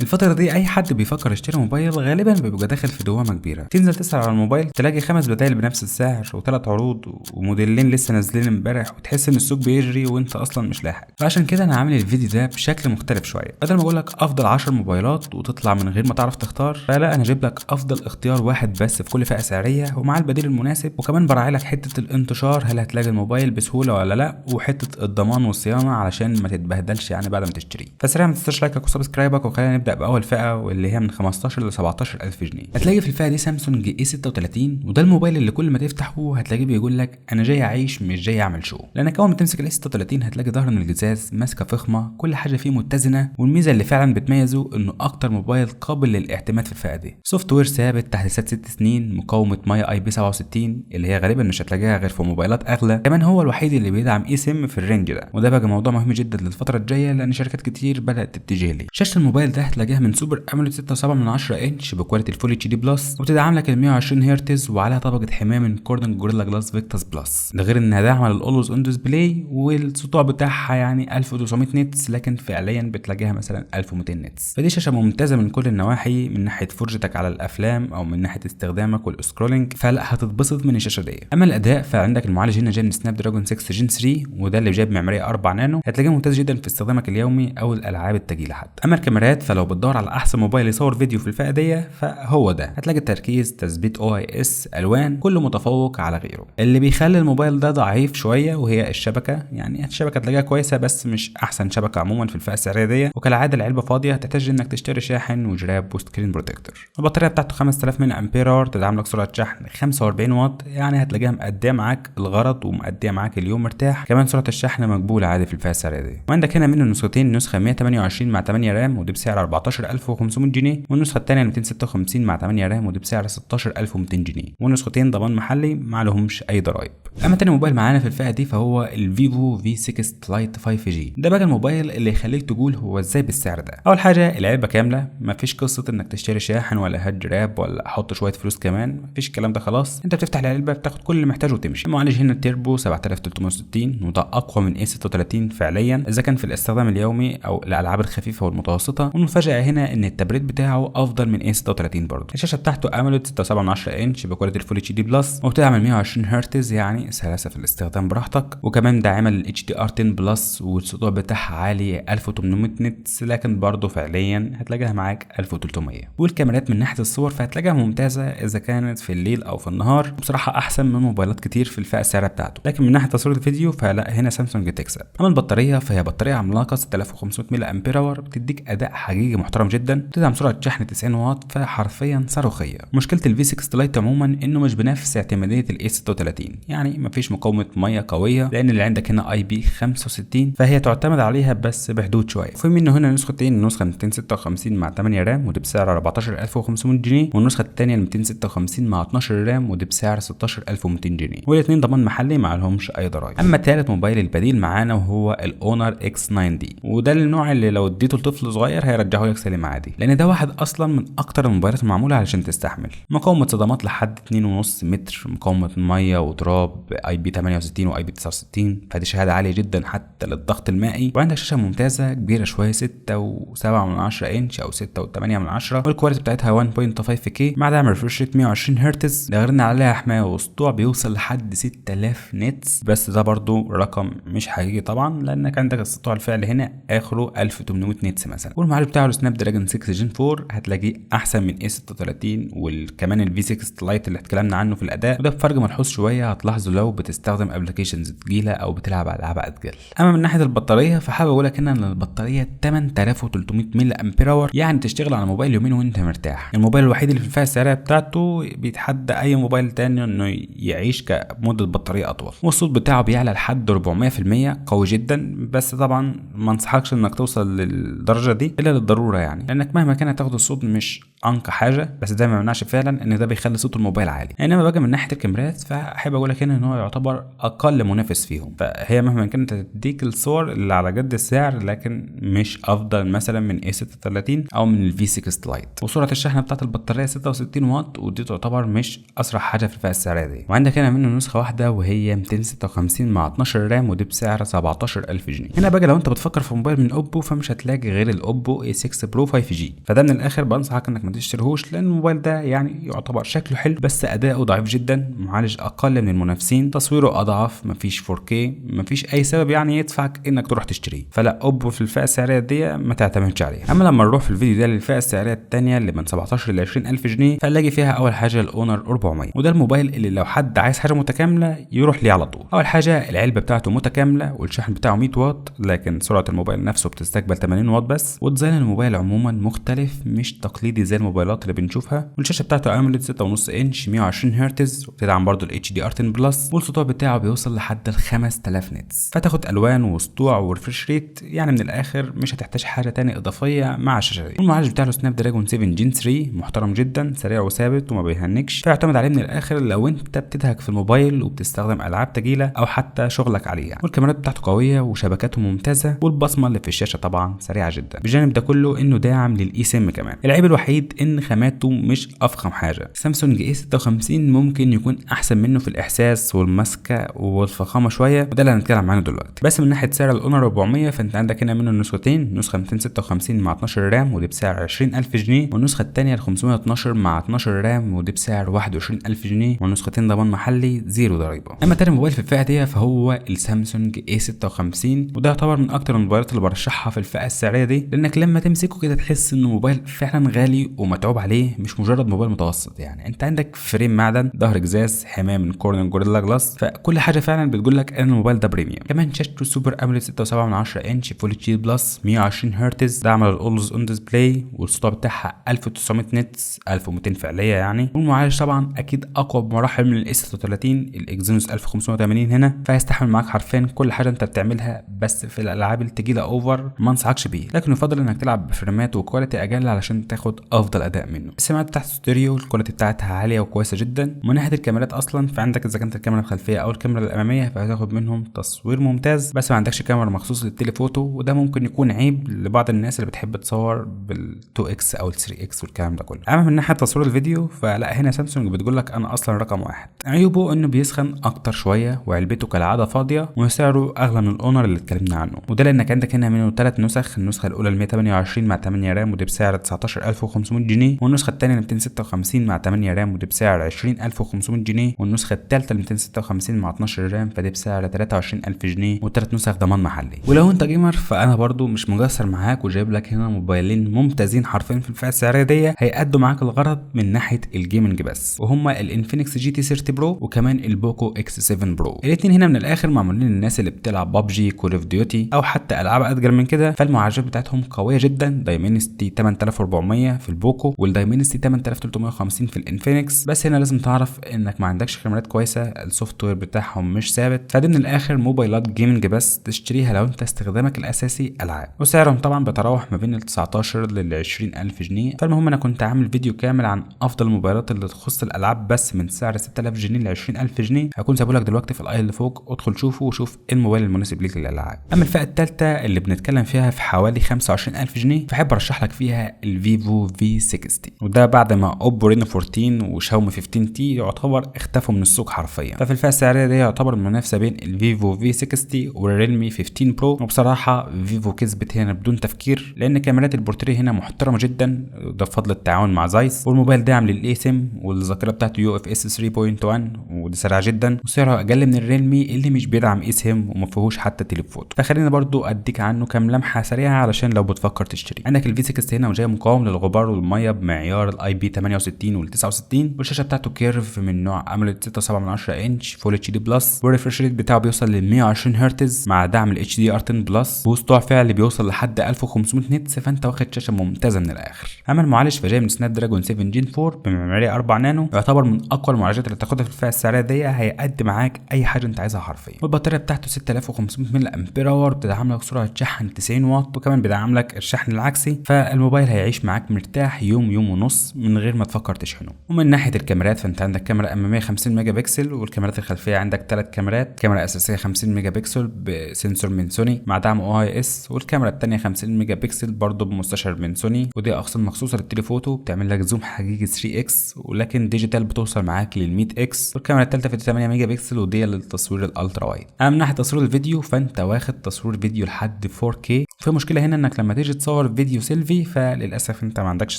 الفترة دي أي حد بيفكر يشتري موبايل غالبا بيبقى داخل في دوامة كبيرة. تنزل تسأل على الموبايل تلاقي 5 بدايل بنفس السعر و3 عروض وموديلين لسه نازلين امبارح، وتحس إن السوق بيجري وأنت أصلا مش لاحق. فعشان كده أنا عامل الفيديو ده بشكل مختلف شوية، بدل ما أقول لك أفضل 10 موبايلات وتطلع من غير ما تعرف تختار، فلا أنا جايب لك أفضل اختيار واحد بس في كل فئة سعرية ومع البديل المناسب، وكمان براعي لك حتة الانتشار، هل هتلاقي الموبايل بسهولة ولا لا، وحتة الضمان والصيانة علشان ما تتبهدلش يعني بعد ما تشتريه. فسريعا ما تنساش لايكك و subscribe ك، وخلينا نبدأ بأول فئة واللي هي من 15 ل 17 ألف جنيه. هتلاقي في الفئة دي سامسونج A 36، وده الموبايل اللي كل ما تفتحه هتلاقيه بيقول لك أنا جاي أعيش مش جاي أعمل show، لأنك أول ما تمسك ال A 36 هتلاقي ظهر من الجزاز، ماسكة فخمة، كل حاجة فيه متزنة، والميزة اللي فعلا بتميزه إنه أكتر موبايل قابل للاعتماد في الفئة دي. software ثابت، تحديثات 6 سنين، مقاومة مية IP 67 اللي هي غالبا مش هتلاقيها غير في موبايلات أغلى. كمان هو الوحيد اللي بيدعم eSIM في ال range ده، وده بقى موضوع مهم جدا للفترة الجاية لأن شركات كتير بدأت تتجه ليه. شاشة الموبايل ده هتلاقيها من Super AMOLED 6.7 انش ب quality ال Full HD Plus، وبتدعم لك ال 120 هرتز، وعليها طبقة حماية من Corning Gorilla Glass Victus Plus، ده غير انها داعمة لل Always On Display، والسطوع بتاعها يعني 1900 nits، لكن فعليا بتلاقيها مثلا 1200 nits. فدي شاشة ممتازة من كل النواحي، من ناحية فرجتك على الافلام او من ناحية استخدامك وال scrolling، فلا هتتبسط من الشاشة دي. اما الاداء فعندك المعالج هنا جاي من Snapdragon 6 Gen 3، وده اللي جايب معمارية 4 نانو، هتلاقيه ممتاز جدا في استخدامك اليومي او الالعاب الثقيلة حتى. اما الكاميرات فلو بتدور على احسن موبايل يصور فيديو في الفئة دي فهو ده، هتلاقي التركيز، تثبيت OIS، الوان، كله متفوق على غيره. اللي بيخلي الموبايل ده ضعيف شوية وهي الشبكة، يعني الشبكة تلاقيها كويسة بس مش احسن شبكة عموما في الفئة السعرية دي، وكالعادة العلبة فاضية، هتحتاج انك تشتري شاحن وجراب و screen protector. البطارية بتاعته 5000 ملي امبير hour، تدعم لك سرعة شحن 45 واط، يعني هتلاقيها مقديه معاك الغرض ومقديه معاك اليوم مرتاح. كمان سرعة الشحن مقبولة عادي في الفئة السعرية دي. وعندك هنا منه نسختين، نسخه 128 مع 8 RAM ودي بسعر 14500 جنيه، والنسخة الثانية 256 مع 8 RAM ودي بسعر 16200 جنيه، والنسختين ضمان محلي ما لهمش اي ضرايب. اما تاني موبايل معانا في الفئة دي فهو ال Vivo V60 Lite 5G. ده بقى الموبايل اللي يخليك تقول هو ازاي بالسعر ده. اول حاجة العلبة كاملة، مفيش قصة انك تشتري شاحن ولا هات جراب ولا احط شوية فلوس كمان، مفيش الكلام ده خلاص. انت بتفتح العلبة بتاخد كل اللي محتاجه وتمشي. المعالج هنا تيربو 7360، وده اقوى من A 36 فعليا اذا كان في الاستخدام اليومي او الالعاب الخفيفة والمتوسطة. والمفاجاه هنا ان التبريد بتاعه افضل من A 36 برضه. الشاشة بتاعته AMOLED 6.7 انش ب quality ال Full HD Plus، وبتدعم 120 هرتز، يعني سلاسة في الاستخدام براحتك، وكمان داعمه لل HDR 10 Plus، والسطوع بتاعها عالي 1800 nits، لكن برضه فعليا هتلاقيها معاك 1300. والكاميرات من ناحية الصور فهتلاقيها ممتازة اذا كانت في الليل او في النهار، بصراحة احسن من موبايلات كتير في الفئة السعرية بتاعته. لكن من ناحية تصوير الفيديو فلا، هنا سامسونج تكسب. اما البطارية فهي بطارية عملاقة 6500 ملي امبير hour، بتديك اداء حقيقي محترم جدا، بتدعم سرعة شحن 90 واط، فحرفيا صاروخيه. مشكلة ال V60 Lite عموما انه مش بنفس اعتماديه ال A 36، يعني مفيش مقاومة مية قوية، لان اللي عندك هنا IP 65، فهي تعتمد عليها بس بحدود شوية. في منه هنا نسختين، نسخه 256 مع 8 RAM ودي بسعر 14500 جنيه، والنسخة الثانية 256 مع 12 RAM ودي بسعر 16200 جنيه، والاثنين ضمان محلي ما لهمش اي ضرايب. اما ثالث موبايل البديل معانا وهو ال Honor X9d، وده النوع اللي لو اديته لطفل صغير هيرجعه لك سليم عادي، لان ده واحد اصلا من اكتر الموبايلات المعموله علشان تستحمل مقاومة صدمات لحد 2.5 متر، مقاومة مية وتراب، IP 68 و IP 69، فدي شهادة عالية جدا حتى للضغط المائي. وعندك شاشة ممتازة كبيرة شوية 6.7 انش او 6.8، وال quality بتاعتها 1.5 K مع دعم refresh rate 120 هرتز، ده غير ان عليها حماية وسطوع بيوصل لحد 6000 nits، بس ده برضو رقم مش حقيقي طبعا لانك عندك السطوع الفعلي هنا اخره 1800 nits مثلا. والمعالج بتاعه Snapdragon 6 Gen 4 هتلاقيه احسن من A 36 وكمان ال V60 Lite اللي اتكلمنا عنه في الاداء، وده بفرق ملحوظ شوية هتلاحظه لو بتستخدم applications تقيلة او بتلعب العاب اتقل. اما من ناحية البطارية فحابب اقول لك هنا ان البطارية 8300 ملي امبير hour، يعني تشتغل على موبايل يومين وانت مرتاح. الموبايل الوحيد اللي في الفئة السعرية بتاعته بيتحدى اي موبايل تاني انه يعيش كمده بطارية اطول، والصوت بتاعه بيعلى لحد 400%، قوي جدا، بس طبعا ما انصحكش انك توصل للدرجة دي الا للضرورة، يعني لانك مهما كان هتاخد الصوت مش انقى حاجة، بس ده ما يمنعش فعلا ان ده بيخلي صوت الموبايل عالي. انما بقى من ناحية الكاميرات فاحب اقول لك هنا ان هو يعتبر اقل منافس فيهم، فهي مهما كانت هتديك الصور اللي على قد السعر، لكن مش افضل مثلا من A36 او من ال V60 Lite. وسرعة الشحن بتاعت البطارية 66 واط، ودي تعتبر مش اسرع حاجة في الفئة السعرية دي. وعندك هنا منه نسخه واحدة وهي 256 مع 12 RAM، ودي بسعر 17000 جنيه. هنا بقى لو انت بتفكر في موبايل من اوبو فمش هتلاقي غير الاوبو A6 Pro 5G، فده من الاخر بنصحك انك ما تشتريهوش، لان الموبايل ده يعني يعتبر شكله حلو بس اداؤه ضعيف جدا، معالج اقل من المنافسين، تصويره اضعف، مفيش 4K، مفيش اي سبب يعني يدفعك انك تروح تشتريه. فلا، اوبو في الفئة السعرية دي ما تعتمدش عليها. اما لما نروح في الفيديو ده للفئه السعرية الثانية اللي من 17 ل 20000 جنيه، فنلاقي فيها اول حاجة الاونر 400، وده الموبايل اللي لو حد عايز حاجة متكاملة يروح ليه على طول. اول حاجة العلبة بتاعته متكاملة والشحن بتاعه 100 واط، لكن سرعة الموبايل نفسه بتستقبل 80 واط بس. و design الموبايل عموما مختلف، مش تقليدي زي الموبايلات اللي بنشوفها. والشاشه بتاعته AMOLED 6.5 انش 120 هرتز، وبتدعم برضه ال HDR 10 plus، والسطوع بتاعه بيوصل لحد ال 5000 nits، فتاخد الوان وسطوع و refresh rate، يعني من الاخر مش هتحتاج حاجة تانية اضافية مع الشاشة دي. والمعالج بتاعه Snapdragon 7 Gen 3 محترم جدا، سريع وثابت وما بيهنكش، فيعتمد عليه من الاخر لو انت بتدهك في الموبايل وبتستخدم العاب تقيلة او حتى شغلك عليه يعني. والكاميرات بتاعته قوية وشبكاته ممتازة، والبصمه اللي في الشاشة طبعا سريعة جدا. بجانب ده كله انه داعم لل eSIM كمان. العيب الوحيد ان خاماته مش افخم حاجة. سامسونج A56 ممكن يكون احسن منه في الاحساس والمسكه والفخامه شوية، وده اللي هنتكلم عنه دلوقتي. بس من ناحية سعر الاونر 400 فانت عندك هنا منه النسختين، نسخه 256 مع 12 RAM ودي بسعر 20000 جنيه، والنسخة الثانية ال 512 مع 12 RAM ودي بسعر 21000 جنيه، والنسختين ضمان محلي zero ضريبة. اما تاني موبايل في الفئة دي فهو السامسونج A56، وده يعتبر من اكتر الموبايلات اللي برشحها في الفئة السعرية دي، لانك لما تمسكه كده تحس انه موبايل فعلا غالي ومتعوب عليه، مش مجرد موبايل متوسط. يعني انت عندك frame معدن، ظهر ازاز، حماية من Corning Gorilla Glass، فكل حاجة فعلا بتقول لك ان الموبايل ده premium. كمان شاشته Super AMOLED 6.7 inch Full HD Plus 120 هرتز، دعم لل Always On Display، والسطوع بتاعها 1900 nits، 1200 فعليه يعني. والمعالج طبعا اكيد اقوى بمراحل من ال A36 ال Exynos 1580 هنا، فهيستحمل معاك حرفيا كل حاجة انت بتعملها. بس في الالعاب التقيله over ما انصحكش بيه، لكن يفضل انك تلعب بفريمات و quality اقل علشان تاخد افضل اداء منه. السماعات بتاعت ستيريو ال quality بتاعتها عالية وكويسة جدا. ومن ناحية الكاميرات اصلا فعندك اذا كانت الكاميرا الخلفية او الكاميرا الامامية فهتاخد منهم تصوير ممتاز، بس ما عندكش كاميرا مخصوص لل telephoto، وده ممكن يكون عيب لبعض الناس اللي بتحب تصور بال 2 X او ال 3 X والكلام ده كله. اما من ناحية تصوير الفيديو فلا، هنا سامسونج بتقول لك انا اصلا رقم واحد. عيوبه انه بيسخن اكتر شوية، وعلبته كالعادة فاضية، وسعره اغلى من الاونر اللي اتكلمنا عنه، وده لانك عندك هنا منه 3 نسخ. النسخة الاولى ال 128 مع 8 RAM ودي بسعر 19500 جنيه، والنسخة الثانية ال 256 مع 8 RAM ودي بسعر 20500 جنيه، والنسخة الثالثة ال 256 مع 12 RAM فدي بسعر 23000 جنيه، والثلاث نسخ ضمان محلي. ولو انت gamer فانا برضو مش مقصر معاك، وجايب لك هنا موبايلين ممتازين حرفيا في الفئة السعرية دي، هيأدوا معاك الغرض من ناحية ال gaming بس، وهما ال Infinix GT 30 Pro وكمان ال Poco X7 Pro. الاثنين هنا من الاخر معمولين للناس اللي بتلعب PUBG، Call of Duty، او حتى العاب اتقل من كده. فالمعالجات بتاعتهم قوية جدا، Dimensity 8400 في ال Poco وال Dimensity 8350 في ال Infinix. بس هنا لازم تعرف انك ما عندكش كاميرات كويسة، ال software بتاعهم مش ثابت، فدي من الاخر موبايلات gaming بس تشتريها لو انت استخدامك الاساسي العاب. وسعرهم طبعا بيتراوح ما بين ال 19 لل 20000 جنيه. فالمهم انا كنت عامل فيديو كامل عن افضل الموبايلات اللي تخص الالعاب بس من سعر 6000 جنيه ل 20000 جنيه، هكون سايبه لك دلوقتي في ال i اللي فوق، ادخل شوفه وشوف ايه الموبايل المناسب ليك للالعاب. اما الفئة الثالثة اللي بنتكلم فيها في حوالي 25000 جنيه، فحب ارشح لك فيها ال Vivo V60، وده بعد ما Oppo Reno 14 وشاومي 15T يعتبر اختفوا من السوق حرفيا. ففي الفئة السعرية دي يعتبر المنافسة بين ال Vivo V60 وال Realme 15 Pro، وبصراحة Vivo كسبت هنا بدون تفكير، لان كاميرات البورتريه هنا محترمه جدا، ده بفضل التعاون مع Zeiss، والموبايل داعم لل eSIM، والذاكرة بتاعته UFS 3.1 ودي سريعة جدا، وسعره اقل من ال Realme اللي مش بيدعم eSIM وما فيهوش حتى telephoto. فخلينا برضو اديك عنه كام لمحه سريعة علشان لو بتفكر تشتري. عندك ال V60 هنا وجاي مقاوم للغبار والمية بمعيار ال IP 68 وال 69، والشاشه بتاعته curve من نوع AMOLED 6.7 inch Full HD Plus، وال refresh rate بتاعه بيوصل ل 120 هرتز مع دعم ال HDR 10 Plus، وسطوع فعلي بيوصل لحد 1500 nits، فانت واخد شاشة ممتازة من الاخر. اما المعالج فجاي من Snapdragon 7 Gen 4 بمعماريه 4 نانو، يعتبر من اقوى المعالجات اللي تاخدها في الفئة السعرية دي، هيقدم معاك اي حاجة انت عايزها حرفيا. والبطاريه بتاعته 6500 ملي امبير hour، بتدعم لك سرعة شحن 90 واط، وكمان بيدعم لك الشحن العكسي، فالموبايل هيعيش معاك مرتاح مرتاح يوم يوم ونص من غير ما تفكر تشحنه. ومن ناحية الكاميرات فانت عندك كاميرا امامية 50 ميجا بكسل، والكاميرات الخلفية عندك 3 كاميرات، كاميرا اساسية 50 ميجا بكسل ب sensor من سوني مع دعم OIS، والكاميرا الثانية 50 ميجا بكسل برضه بمستشعر من سوني، ودي اقسام مخصوصة لل telephoto بتعمل لك zoom حقيقي 3 X ولكن digital بتوصل معاك لل 100 X، والكاميرا الثالثة في 8 ميجا بكسل ودي للتصوير ال ultra wide. اما من ناحية تصوير الفيديو فانت واخد تصوير فيديو لحد 4K. في مشكلة هنا انك لما تيجي تصور فيديو سيلفي فللاسف انت ما عندكش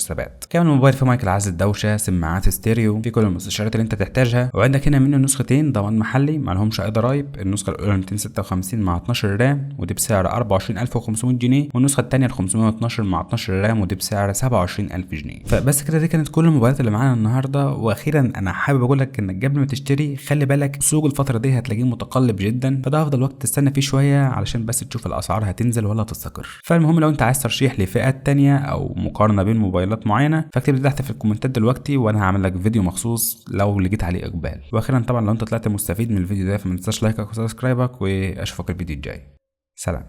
ثبات. كمان الموبايل فيه مايك العزل الدوشة، سماعات ستيريو، في كل المستشعرات اللي انت تحتاجها، وعندك هنا منه نسختين ضمان محلي ما لهمش اي ضرايب. النسخة الاولى 256 مع 12 RAM ودي بسعر 24500 جنيه، والنسخة الثانية ال 512 مع 12 RAM ودي بسعر 27000 جنيه. فبس كده دي كانت كل الموبايلات اللي معانا النهارده. واخيرا انا حابب اقول لك انك قبل ما تشتري خلي بالك سوق الفترة دي هتلاقيه متقلب جدا، فده افضل وقت تستنى فيه شوية علشان بس تشوف الاسعار هتنزل ولا تستقر. فالمهم لو انت عايز ترشيح لفئات تانية او مقارنة بين موبايلات معينة فاكتب لي تحت في الكومنتات دلوقتي وانا هعمل لك فيديو مخصوص لو لقيت عليه اقبال. واخيرا طبعا لو انت طلعت مستفيد من الفيديو ده فما تنساش لايكك و subscribe ك، واشوفك الفيديو الجاي. سلام.